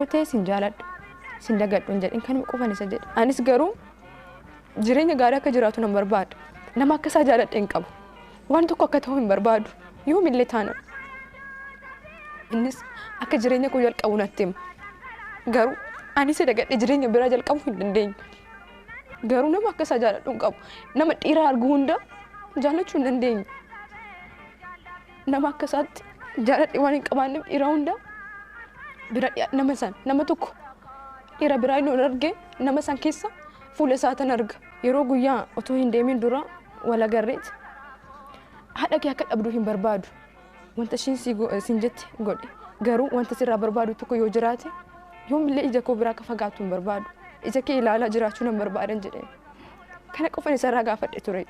Ta'e sin jaaladha. Sin dagadhu hin jedhin, kanuma qofan isa jedhe. Anis garuu jireenya gaarii akka jiraatu nan barbaada. Nama akka isaa jaaladhe hin qabu. Waan tokko akka ta'u hin barbaadu. Yoomillee taana. Innis akka jireenya koo jalqabu natti hima. Garuu ani isa dagadhe jireenya biraa jalqabuu hin dandeenye. Garuu nama akka isaa jaaladhu hin qabu. Nama dhiiraa argu hunda jaallachuu hin dandeenye. Nama akka isaatti jaaladhe waan hin qabaanneef dhiira hunda bira nama san nama tokko dhiira biraa inni arge nama san keessa fuula isaa tan arga. Yeroo guyyaa otoo hin deemin dura wal agarreeti. Haadha kee akka dhabdu hin barbaadu. Wanta ishiin siin jette godhe. Garuu wanta sirraa barbaadu tokko yoo jiraate, yoomillee ija koo biraa akka fagaattu hin barbaadu. Ija kee ilaalaa jiraachuu nan barbaadan jedheen. Kana qofan isarraa gaafadhe ture.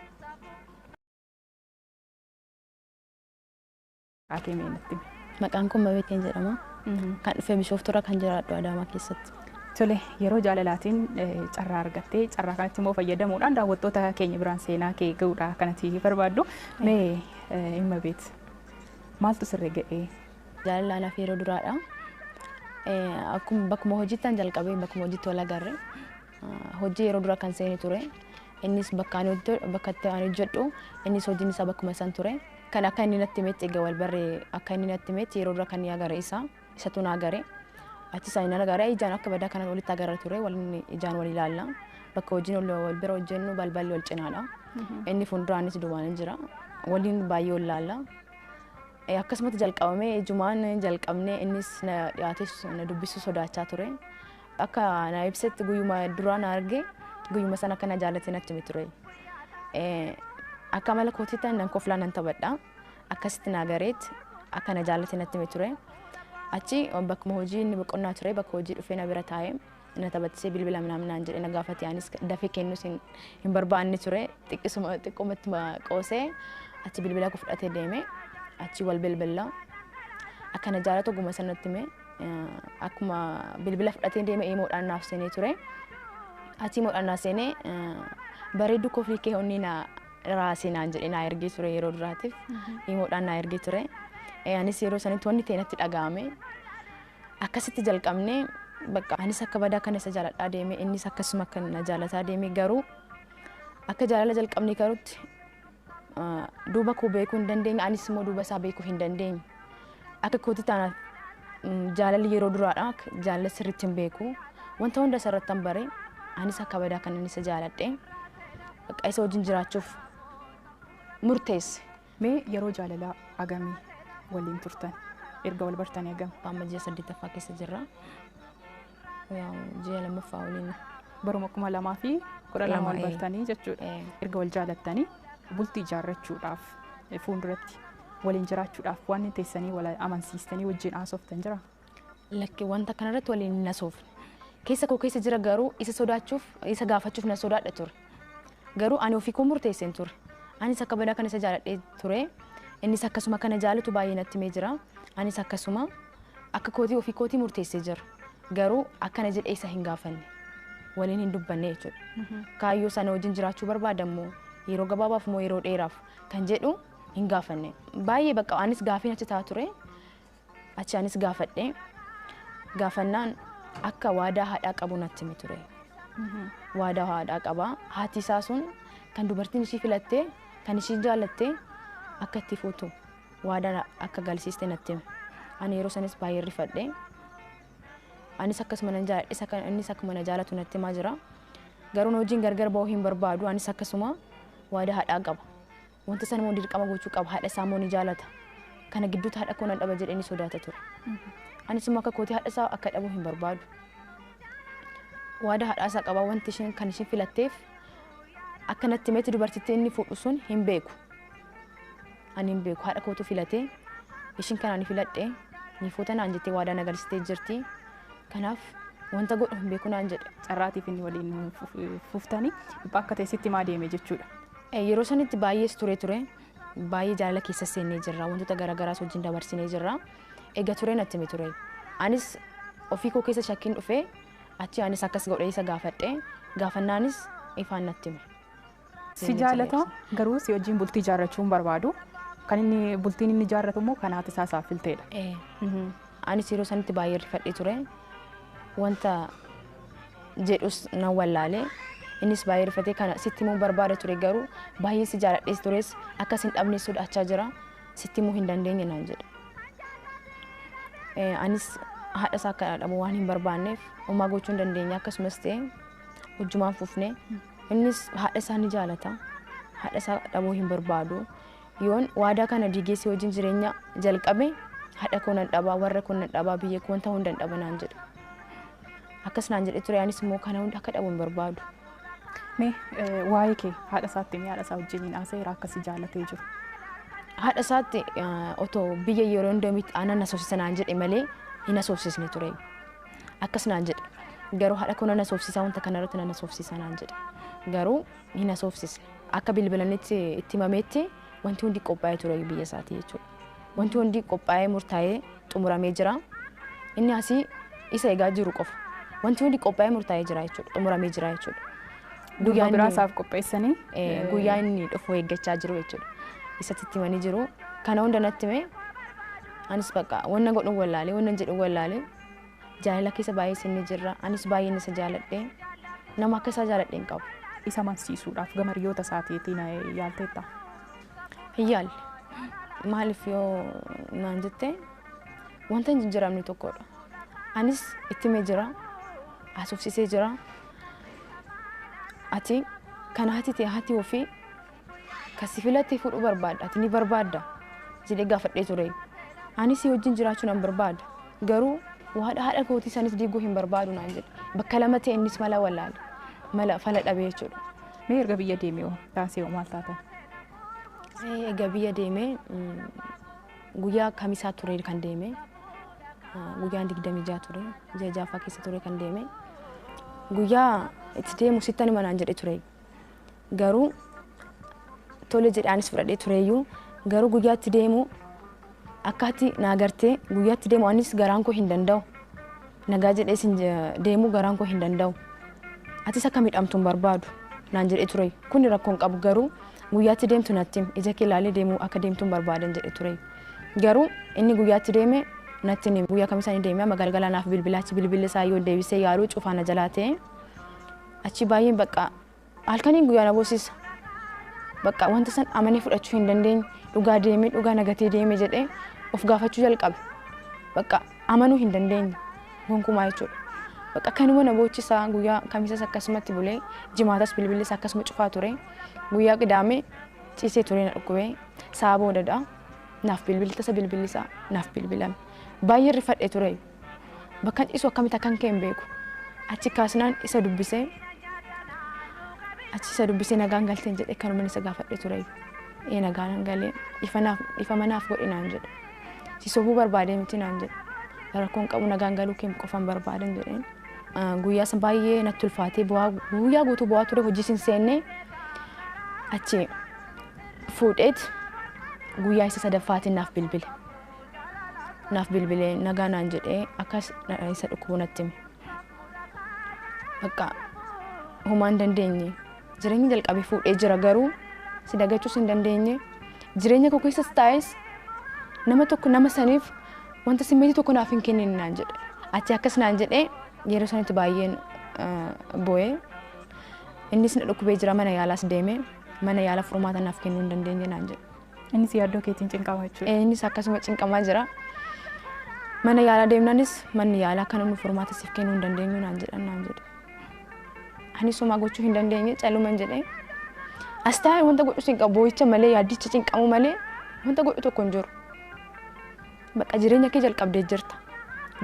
Ati mee natti himi. Maqaan koo Mabeeteen jedhama. Kan dhufe Bishooftuurra, kan jiraadhu Adaamaa keessatti. Tole, yeroo jaalalaatiin carraa argattee, carraa kanatti immoo fayyadamuudhaan daawwattoota keenya biraan seenaa kee ga'uudha kanatti barbaaddu. Mee Immabeet, maaltu sirra ga'ee? Jaalalli anaaf yeroo duraadha. Akkuma bakkuma hojiitti jalqabee, bakkuma hojiitti wal agarre. Hojii yeroo dura kan seene ture. Innis bakka ani bakka itti ani hojjedhu, innis hojiin isaa bakkuma san ture. Kan akka inni natti himetti, egaa wal barree, akka inni natti himetti yeroo dura kan inni agare isa, isatu na agare. Achi isaan na agare, ijaan akka badaa kana walitti agarra ture, waliin ijaan wal ilaalla. Bakka hojiin wal bira hojjennu balballi wal cinaadha. Inni fuulduraanis duubaan jira. Waliin baay'ee wal ilaalla. Akkasumatti jalqabamee, ijumaan jalqabnee, innis na dhiyaatee na dubbisuu sodaachaa ture. Akka na ibsetti guyyuma duraa na arge, guyyuma sana akka na jaallate natti hime ture. Akka mala kootiitti nan koflaa, nan taphadha. Akkasitti na agareet akka na jaallate natti hime ture. Achi bakkuma hojii inni boqonnaa ture, bakka hojii dhufee na bira taa'ee na taphatisee, bilbila minaamin naan jedhee na gaafate. Anis dafee kennuus hin barbaanne ture. Xiqqisuma xiqqoomatti qoosee achi bilbila koo fudhatee deeme. Achi wal bilbila. Akka na jaallatu oguma sanatti hime. Akkuma bilbila fudhatee deeme imoodhaan naaf seenee ture. Achi imoodhaan naaf seenee, "Bareedduu kofli kee onni na raasee" naan jedhee naa ergee ture yeroo duraatiif. Imoodhaan naa ergee ture. Anis yeroo sanitti wanni ta'e natti dhaga'ame. Akkasitti jalqabnee, bakka anis akka badaa kana isa jaaladhaa deeme, innis akkasuma akka na jaalataa deeme. Garuu akka jaalala jalqabnee garuutti duuba koo beekuu hin dandeenye, anis immoo duuba isaa beekuu hin dandeenye. Akka kootti taanaaf jaalalli yeroo duraadha, jaalala sirriitti hin beeku. Wanta hunda isarratti hin bare. Anis akka badaa kanan isa jaaladhe. Bakka isa wajjin jiraachuuf murteesse. Mee yeroo jaalalaa agamii waliin turtan? Erga wal bartanii agam? Amma ji'a saddeettaffaa keessa jirra. Ji'a lammaffaa waliin. Baruma 2012 wal bartanii jechuudha. Erga wal jaalattanii bultii ijaarrachuudhaaf, fuulduratti waliin jiraachuudhaaf waan teessanii wal amansiistanii wajjin haasoftan jira? Lakki, wanta kanarratti waliin hin haasofne. Keessa koo keessa jira, garuu isa sodaachuuf, isa gaafachuuf na sodaadha ture. Garuu ani ofii koo murteesseen ture. Anis akka badaa kana isa jaaladhee ture. Innis akkasuma kana jaalatu baay'ee natti himee jira. Anis akkasuma akka kootii ofii kootii murteessee jira. Garuu akkana jedhee isa hin gaafanne. Waliin hin dubbanne jechuudha. Kaayyoo sana wajjin jiraachuu barbaadammoo yeroo gabaabaaf moo yeroo dheeraaf kan jedhu hin gaafanne. Baay'ee bakka anis gaafiin achi ta'a ture. Achi anis gaafadhe. Gaafannaan akka waadaa haadhaa qabu natti hime ture. Waadaa haadhaa qaba. Haati isaa sun kan dubartiin ishii filattee, kan ishii jaallattee akka itti fuutu waadaa akka galsiiste natti hime. Ani yeroo sanis baay'ee rifadhe. Anis akkasuma nan jaaladhe, innis akkuma na jaalatu natti himaa jira. Garuu na wajjin gargar ba'uu hin barbaadu. Anis akkasuma waadaa haadhaa qaba. Wanta sana immoo dirqama gochuu qaba. Haadha isaa immoo ni jaalata. Kana gidduutti haadha koo nan dhaba jedhee ni sodaata ture. Anis immoo akka kootii haadha isaa akka dhabuu hin barbaadu. Waadaa haadha isaa qaba, wanti isheen kan isheen filatteef akka natti himetti dubartittii inni fuudhu sun hin beeku. Ani hin beeku, haadha kootu filatee, ishiin kana ani filadhe ni fuuta naan jettee waadaa na galchitee jirti. Kanaaf wanta godhu hin beeku naan jedhe. Carraatiif inni waliin fuftanii bakka teessitti maa deeme jechuudha. Yeroo sanitti baay'ees ture ture. Baay'ee jaalala keessa seennee jirra. Wantoota garaagaraas wajjin dabarsinee jirra. Egaa ture natti hime ture. Anis ofii koo keessa shakkiin dhufee, achi anis akkas godhee isa gaafadhe. Gaafannaanis ifaan natti hime. Si jaalata, garuu si wajjin bultii ijaarrachuu hin barbaadu. Kan inni bultiin inni ijaarratu immoo kan haati isaa isaaf filteedha. Anis yeroo sanitti baay'ee rifadhee ture. Wanta jedhus nan wallaalee innis baay'ee rifatee kana sitti himuu barbaada ture garuu baay'ee si jaaladhees tures akkas hin dhabne sodaachaa jira sitti himuu hin dandeenye naan jedhe. Anis haadha isaa akka dhabu waan hin barbaanneef homaa gochuu hin dandeenye akkasumas ta'e hojjumaan fufne innis haadha isaa ni jaalata haadha isaa dhabuu hin barbaadu yoon waadaa kana diigee si wajjin jireenya jalqabe haadha koo nan dhabaa warra koo nan dhabaa biyya koo wanta hunda hin dhaba naan jedhe. Akkas naan jedhe ture anis immoo kana hunda akka dhabu hin barbaadu. Mee waa'ee kee haadha isaatti mee haadha isaa wajjiniin haasa'eera akkasii jaalatee jiru. Haadha isaatti otoo biyya yeroo hundaamitti aannan asoosisa naan jedhe malee hin asoosisne ture. Akkas naan jedhe. Garuu haadha koo nan asoofsisa wanta kanarratti nan asoofsisa naan jedhe. Garuu hin asoofsisne. Akka bilbilanitti itti himametti wanti hundi qophaa'ee ture biyya isaatii jechuudha. Wanti hundi qophaa'ee murtaa'ee xumuramee jira. Inni asii isa eegaa jiru qofa. Wanti hundi qophaa'ee murtaa'ee jira jechuudha. Xumuramee jira jechuudha. Guyyaa biraa isaaf qopheessanii guyyaa inni dhufu eeggachaa jiru jechuudha. Isatti itti himanii jiru. Kana hunda natti hime anis bakka wanna godhu wallaalee wanna jedhu wallaalee jaalala keessa baay'ee sinni jirra. Anis baay'een isa jaaladhe nama akka isaa jaaladhe hin qabu. Isa amansiisuudhaaf gama hiriyoota isaatiitiin yaalteetta? Hin yaalle. Maaliif yoo naan jette wanta hin jijjiiramne tokkodha. Anis itti himee jira. Haasofsiisee jira. Ati kana haati ta'e haati ofii kasi filattee fuudhuu barbaadda ati ni barbaadda jedhee gaafadhee ture. Anis wajjin jiraachuu nan barbaada. Garuu waadha haadha kootii sanis diiguu hin barbaadu naan jedhe. Bakka lama ta'e innis mala wallaale. Mala fala dhabee jechuudha. Mee erga biyya deemee hoo taasise hoo maal taatan? Erga biyya deemee guyyaa kamisaa ture kan deeme. Guyyaan 26 ture. Ji'a ja'affaa keessa ture kan deeme. Guyyaa itti deemu sittan hima naan jedhe ture. Garuu tole jedhee anis fudhadhee tureyyuu garuu guyyaa itti deemu akkaatti naa gartee guyyaa itti deemu anis garaan koo hin danda'u. Nagaa jedhee sin deemu garaan koo hin danda'u. Atis akka miidhamtu hin barbaadu naan jedhee ture. Kun rakkoo hin qabu garuu guyyaa itti deemtu natti himi. Ija kee ilaalee deemuu akka deemtu hin barbaadan jedhee ture. Garuu inni guyyaa itti deeme natti himi. Guyyaa kamisaa inni deeme amma galgala naaf bilbila achi bilbilli isaa yoo deebisee yaaluu cufaa na jalaa ta'e achi baay'een bakka halkaniin guyyaa na boosisa. Bakka wanta san amanee fudhachuu hin dandeenye dhugaa deemee dhugaa nagatee deeme jedhee of gaafachuu jalqabe. Bakka amanuu hin dandeenye gonkumaa jechuudha. Bakka kanuma na boochisaa guyyaa kamisas akkasumatti bulee jimaatas bilbilli isaa akkasuma cufaa ture. Guyyaa qidaamee ciisee ture na dhukkubee sa'a boodadha. Naaf bilbilli tasa bilbilli isaa naaf bilbilame. Baay'ee rifadhee ture. Bakka ciisu akkamitti akkan ka'e hin beeku. Achi kaasnaan isa dubbisee achi isa dubbisee nagaan galteen jedhee kanuma isa gaafadhee ture. Ee nagaan galee ifa manaaf godhe naan jedhe. Si sobuu barbaadee miti naan jedhe. Rakkoon qabu nagaan galuu kee qofaan barbaadan jedheen. Guyyaa san baay'ee natti ulfaatee guyyaa guutuu bu'aa ture hojii sin seenne achi fuudheet guyyaa isa sadaffaatiin naaf bilbile. Naaf bilbilee nagaa naan jedhee akkas isa dhukkubu natti hime. Bakka homaa hin dandeenye. Jireenya jalqabee fuudhee jira garuu si dagachuus hin dandeenye. Jireenya koo keessas taa'es nama tokko nama saniif wanta simmeetii tokko naaf hin kennine naan jedhe. Achi akkas naan jedhee yeroo sanitti baay'een boo'ee innis na dhukkubee jira mana yaalaas deeme mana yaala furmaata naaf kennuu hin dandeenye naan jedhe. Innis yaaddoo keetiin cinqamaa jechuudha. Innis akkasuma cinqamaa jira. Mana yaalaa deemnaanis manni yaalaa kana nu furmaata siif kennuu hin dandeenyu naan jedhan naan jedhe. Anis homaa gochuu hin dandeenye caluman jedhee as taa'ee wanta godhu hin qabu boo'icha malee yaaddicha cinqamu malee wanta godhu tokko hin jiru. Bakka jireenya kee jalqabdee jirta.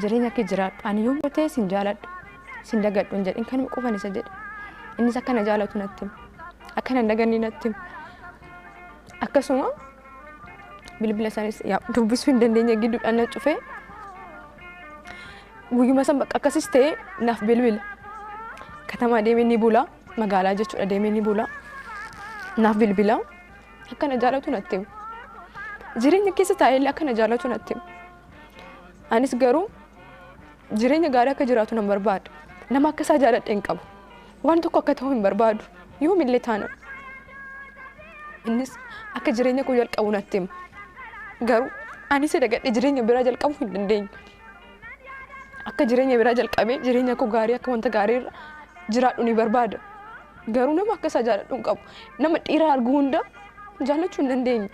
Jireenya kee jiraadhu. Ani yoo ta'e sin jaaladhu. Sin dagadhu hin jedhin kanuma qofan isa jedhe. Innis akkana jaalatu natti hime. Akkana hin daganne natti hime. Akkasuma bilbila isanis dubbisuu hin dandeenye gidduudhaan na cufee guyyuma san bakka akkasis ta'e naaf bilbila. Katamaa deemee ni bula. Magaalaa jechuudha deemee ni bula. Naaf bilbila. Akkana jaalatu natti hime. Jireenya keessa taa'ee illee akkana jaalatu natti hime. Anis garuu jireenya gaarii akka jiraatu nan barbaada. Nama akka isaa jaaladhe hin qabu. Waan tokko akka ta'u hin barbaadu. Yoomillee taana. Innis akka jireenya koo jalqabu natti hima. Garuu anis dagadhee jireenya biraa jalqabuu hin dandeenye. Akka jireenya biraa jalqabee jireenya koo gaarii akka wanta gaarii irra jiraadhu ni barbaada. Garuu nama akka isaa jaaladhu hin qabu. Nama dhiira arguu hunda jaallachuu hin dandeenye.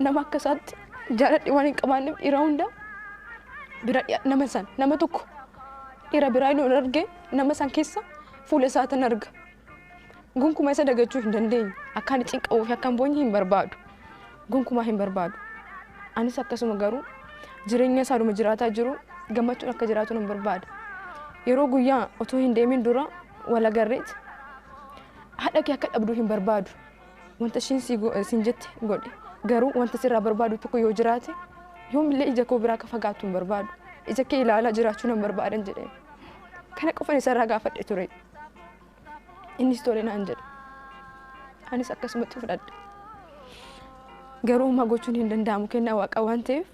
Nama akka isaatti jaaladhi waan hin qabaanneef dhiira hunda bira nama san nama tokko dhiira biraa yoo arge nama san keessa fuula isaatan arga. Gonkumaa isa dagachuu hin dandeenye. Akka ani cinqabuu fi akka hin boonye hin barbaadu. Gonkumaa hin barbaadu. Anis akkasuma garuu jireenya isaadhuma jiraataa jiru gammachuun akka jiraatu nan barbaada. Yeroo guyyaa otoo hin deemin dura wal agarreeti haadha kee akka dhabduu hin barbaadu. Wanta ishiin siin jette godhe. Garuu wanta sirraa barbaadu tokko yoo jiraate yoomillee ija koo biraa akka fagaattu hin barbaadu. Ija kee ilaalaa jiraachuu nan barbaadan jedhee. Kana qofan isarraa gaafadhe ture. Innis tole naan jedhe. Anis akkasumatti fudhadhe. Garuu homaa gochuun hin danda'amu kennaa Waaqaa waan ta'eef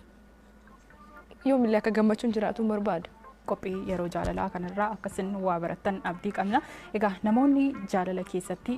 yoomillee akka gammachuun jiraatu hin barbaada. Qophii yeroo jaalalaa kanarraa akkasin waa barattan abdii qabna. Egaa namoonni jaalala keessatti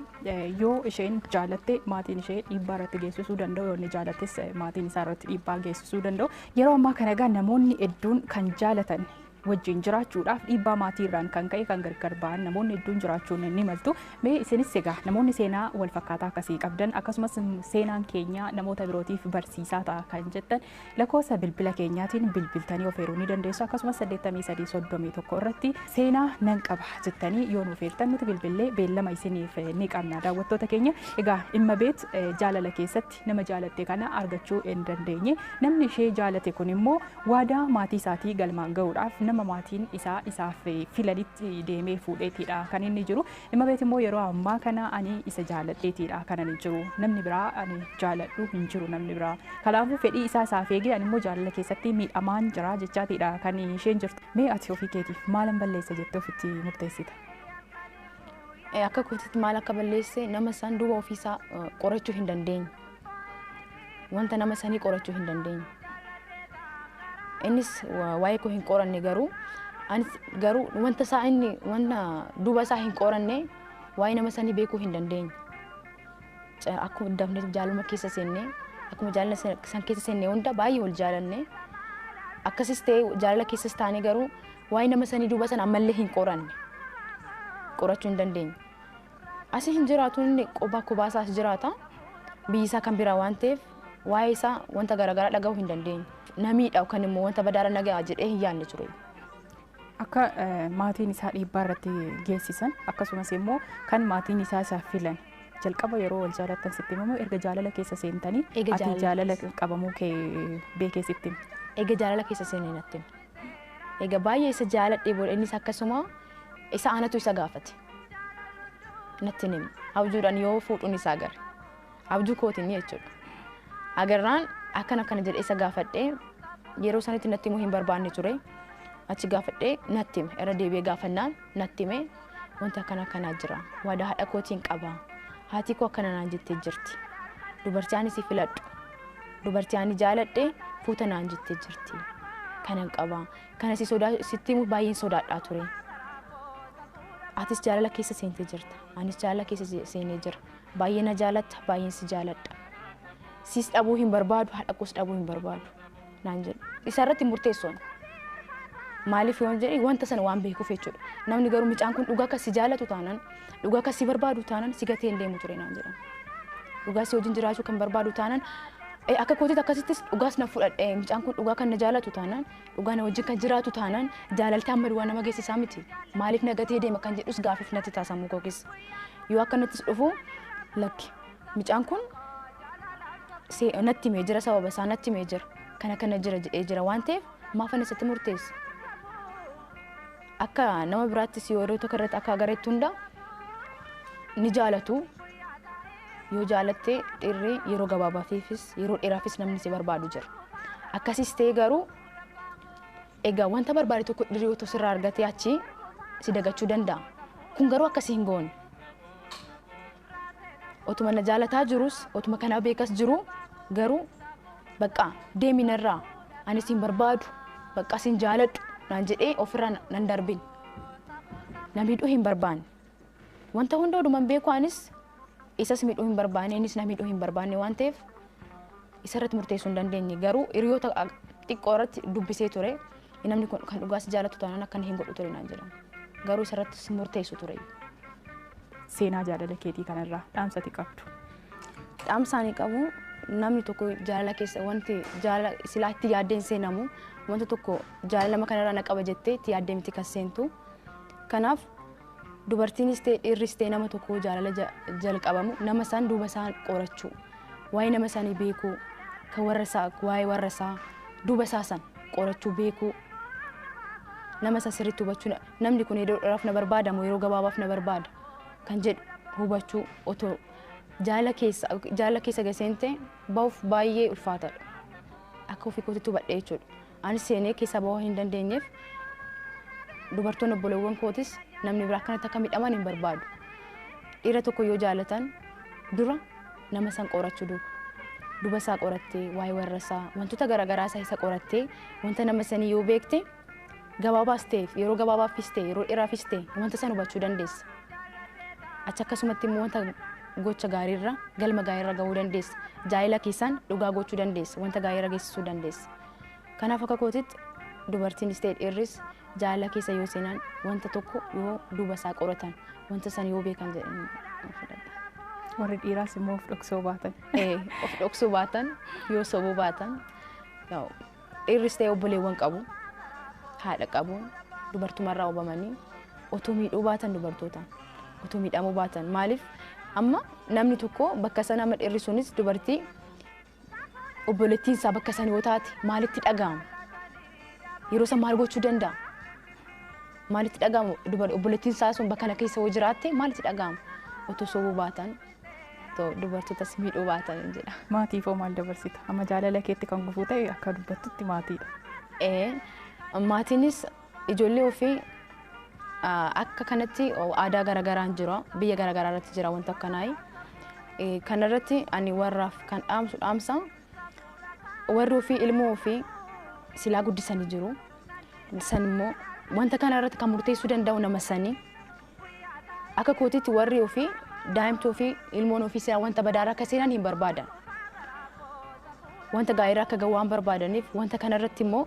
yoo isheen jaalatte maatiin ishee dhiibbaa irratti geessisuu danda'u, yoo inni jaalattes maatiin isaa irratti dhiibbaa geessisuu danda'u. Yeroo ammaa kana egaa namoonni hedduun kan jaalatan wajjin jiraachuudhaaf dhiibbaa maatii irraan kan ka'e kan gargar ba'an namoonni hedduun jiraachuun ni maltu. Mee isinis egaa namoonni seenaa wal fakkaataa akkasii qabdan akkasumas seenaan keenya namoota birootiif barsiisaa ta'a kan jettan lakkoofsa bilbila keenyaatiin bilbiltanii of eeruu ni dandeessu. Akkasumas 8331 irratti seenaa nan qaba jettanii yoo nuuf eertan nuti bilbillee beellama isiniif ni qabna. Daawwattoota keenya egaa Immabeet jaalala keessatti nama jaalatte kana argachuu hin dandeenye. Namni ishee jaalate kun immoo waadaa maatii isaatii galmaan ga'uudhaaf nama maatiin isaa isaaf filanitti deemee fuudheetiidha kan inni jiru. Immabeet immoo yeroo ammaa kana ani isa jaaladheetiidha kan ani jiru. Namni biraa ani jaaladhu hin jiru namni biraa. Kanaafuu fedhii isaa isaaf eegee ani immoo jaalala keessatti miidhamaan jira jechaatiidha kan isheen jirtu. Mee ati ofii keetiif maalan balleessa jettee ofitti murteessita? Akka kootitti maal akka balleesse nama san duuba ofiisaa qorachuu hin dandeenye. Wanta nama sanii qorachuu hin dandeenye. Innis waa'ee koo hin qoranne garuu anis garuu wanta isaa inni wanta duuba isaa hin qoranne waa'ee nama sanii beekuu hin dandeenye. Akkuma dafnee jaaluma keessa seenne akkuma jaalala san keessa seenne hunda baay'ee wal jaalanne akkasis ta'e jaalala keessas taane garuu waa'ee nama sanii duuba sana ammallee hin qoranne qorachuu hin dandeenye. Asi hin jiraatu inni kophaa isaas jiraata biyyi isaa kan biraa waan ta'eef waa'ee isaa wanta garaagaraa dhaga'uu hin dandeenye. Namiidha yookaan immoo wanta badaara nagaa jedhee hin yaadne ture. Akka maatiin isaa dhiibbaa irratti geessisan akkasumas immoo kan maatiin isaa isaaf filan jalqaba yeroo wal jaalattan sitti himamu erga jaalala keessa seentanii ati jaalala qabamuu kee beekee sitti hime. Eega jaalala keessa seenee natti hime. Eega baay'ee isa jaaladhee booda innis akkasuma isa anatu isa gaafate. Natti hime. Abjuudhaan yoo fuudhuun isaa agarre. Abjuu kootiin jechuudha. Agarraan akkana akkana jedhee isa gaafadhee yeroo sanitti natti himuu hin barbaanne ture. Achi gaafadhee natti hime. Irra deebi'ee gaafannaan natti hime wanta akkana akkanaa jira. Waadaa haadha kootiin qaba. Haati koo akkana naan jettee jirti. Dubartii ani si filadhu. Dubartii ani jaaladhe fuuta naan jettee jirti. Kanan qaba. Kana si sodaa sitti himuuf baay'een sodaadhaa ture. Atis jaalala keessa seentee jirta. Anis jaalala keessa seenee jira. Baay'ee na jaalatta, baay'een si jaaladha. Siis dhabuu hin barbaadu, haadha koos dhabuu hin barbaadu naan jedhu. Isarratti murteessuun maaliif yoon jedhe wanta sana waan beekuuf jechuudha. Namni garuu mucaan kun dhugaa akka si jaalatu taanaan, dhugaa akka si barbaadu taanaan si gatee hin deemu ture naan jedhan. Dhugaa si wajjin jiraachuu kan barbaadu taanaan akka kootiitti akkasittis dhugaas na fudhadhe mucaan kun dhugaa kan na jaalatu taanaan, dhugaa na wajjin kan jiraatu taanaan jaalalti amma duwwaa nama geessisaa miti. Maaliif na gatee deema kan jedhus gaafiif natti taasisamuu koo keessa. Yoo akkanattis dhufu lakki mucaan kun natti himee jira sababa isaa natti himee jira kana kana jira jedhee jira waan ta'eef maaf ani isatti murteessa. Akka nama biraattis yeroo tokko irratti akka agareetti hunda ni jaalatu. Yoo jaalatte dhiirri yeroo gabaabaafis yeroo dheeraafis namni si barbaadu jira. Akkasis ta'e garuu egaa wanta barbaade tokko dhiirri yoo sirraa argate achi si dagachuu danda'a. Kun garuu akkasii hin goone. Otuma na jaalataa jirus otuma kana beekas jiru garuu bakka deeminarraa ani sin barbaadu bakka sin jaaladhu naan jedhee ofirraa nan darbin. Na miidhuu hin barbaanne. Wanta hunda oduman beeku anis isas miidhuu hin barbaanne innis na miidhuu hin barbaanne waan ta'eef isarratti murteessuu hin dandeenye. Garuu hiriyoota xiqqoo irratti dubbisee ture. Namni kun kan dhugaas jaalatu taanaan akkana hin godhu ture naan jedhan. Garuu isarrattis murteessu ture. Seenaa jaalala keetii kanarraa dhaamsati qabdu. Dhaamsa ani qabu namni tokko jaalala keessa wanti jaalala silaa itti yaaddeen seenamu wanta tokko jaalala nama kanarraa na qaba jettee itti yaaddee miti kan seentu. Kanaaf dubartiinis ta'e dhiirris ta'e nama tokko jaalala jalqabamu nama isaan duuba isaan qorachuu waa'ee nama isaanii beekuu kan warra isaa waa'ee warra isaa duuba isaa san qorachuu beekuu nama isa sirriitti hubachuu namni kun yeroo dheeraaf na barbaadamu yeroo gabaabaaf na barbaada kan jedhu hubachuu otoo jaalala keessa gaseente ba'uuf baay'ee ulfaataadha. Akka ofii kootitti hubadhe jechuudha. Ani seenee keessa ba'uu hin dandeenyeef dubartoonni obboleewwan kootis namni biraa akkanatti akka miidhaman hin barbaadu. Dhiira tokko yoo jaalatan dura nama san qorachuu duuba. Duba isaa qorattee waa'ee warra isaa wantoota garaagaraa isaa isa qorattee wanta nama sanii yoo beekte gabaabaas ta'e yeroo gabaabaafis ta'e yeroo dheeraafis ta'e wanta san hubachuu dandeessa. Achi akkasumatti immoo wanta gocha gaariirra galma gaariirra gahuu dandeessa. Jaalala keessaan dhugaa gochuu dandeessa. Wanta gaariirra geessisuu dandeessa. Kanaaf akka kootitti dubartiinis ta'e dhiirris jaalala keessa yoo seenan wanta tokko yoo duuba isaa qoratan wanta san yoo beekan jedhanii fudhadha. Warri dhiiraas immoo of dhoksuu baatan. Of dhoksuu baatan yoo sobuu baatan dhiirris ta'e obboleewwan qabu haadha qabu dubartumarraa hubamanii otoo miidhuu baatan dubartootaan otoo miidhamuu baatan maaliif amma namni tokko bakka sana amma dhiirri sunis dubartii obboleettiin isaa bakka sana yoo taate maalitti dhaga'ama? Yeroo san maal gochuu danda'a? Maalitti dhaga'ama? Obboleettiin isaa sun bakka kana keessa yoo jiraatte maalitti dhaga'ama? Otoo sobuu baatan dubartootas miidhuu baatan jedha. Maatiif hoo maal dabarsita? Amma jaalala keetti kan gufuu ta'e akka dubbattutti maatiidha. Maatiinis ijoollee ofii akka kanatti aadaa garaagaraan jira biyya garaagaraa irratti jira wanta akkanaa. Kanarratti ani warraaf kan dhaamsu dhaamsa warri ofii ilmoo ofii silaa guddisanii jiru. San immoo wanta kana irratti kan murteessuu danda'u nama sanii. Akka kootitti warri ofii daa'imti ofii ilmoon ofii silaa wanta badaarra akka seenan hin barbaadan. Wanta gaariirra akka gahu waan barbaadaniif wanta kanarratti immoo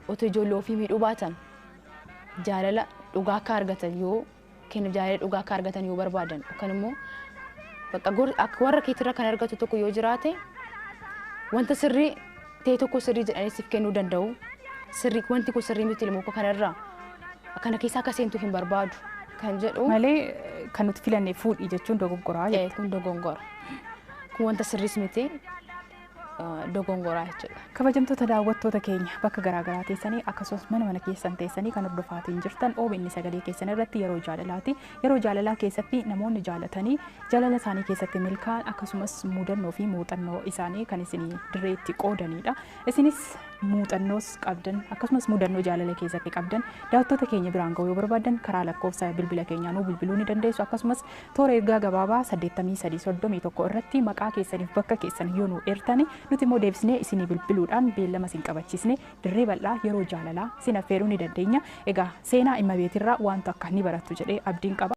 otoo ijoollee ofii miidhuu baatan jaalala dhugaa akka argatan yoo kennu jaalala dhugaa akka argatan yoo barbaadan yookaan immoo bakka warra keetirra kan argatu tokko yoo jiraate wanta sirrii ta'e tokko sirrii jedhanii siif kennuu danda'u. Sirrii wanti kun sirrii miti ilmoo kanarraa kana keessa akka seentu hin barbaadu kan jedhu. Malee kan nuti filanne fuudhii jechuun dogongoraa jechuudha. Kun dogongora. Kun wanta sirriis miti dogongoraa jechuudha. Kabajamtoota daawwattoota keenya bakka garaagaraa teessanii akkasumas mana mana keessan teessanii kan hordofaatiin jirtan OBN sagalee keessan irratti yeroo jaalalaati. Yeroo jaalalaa keessatti namoonni jaalatanii jaalala isaanii keessatti milkaa'an akkasumas mudannoo fi muuxannoo isaanii kan isinii dirreetti qoodanidha. Isinis muuxannoos qabdan akkasumas mudannoo jaalala keessatti qabdan daawwattoota keenya biraan ga'uu yoo barbaadan karaa lakkoofsa bilbila keenyaa nuu bilbiluu ni dandeessu. Akkasumas toora ergaa gabaabaa 8331 irratti maqaa keessaniif bakka keessan yoo nu eertani nuti immoo deebisnee isinii bilbiluudhaan beellama isin qabachiisne dirree bal'aa yeroo jaalalaa isin affeeruu ni dandeenya. Egaa seenaa Immabeetirraa wanta akka ni barattu jedhee abdiin qaba.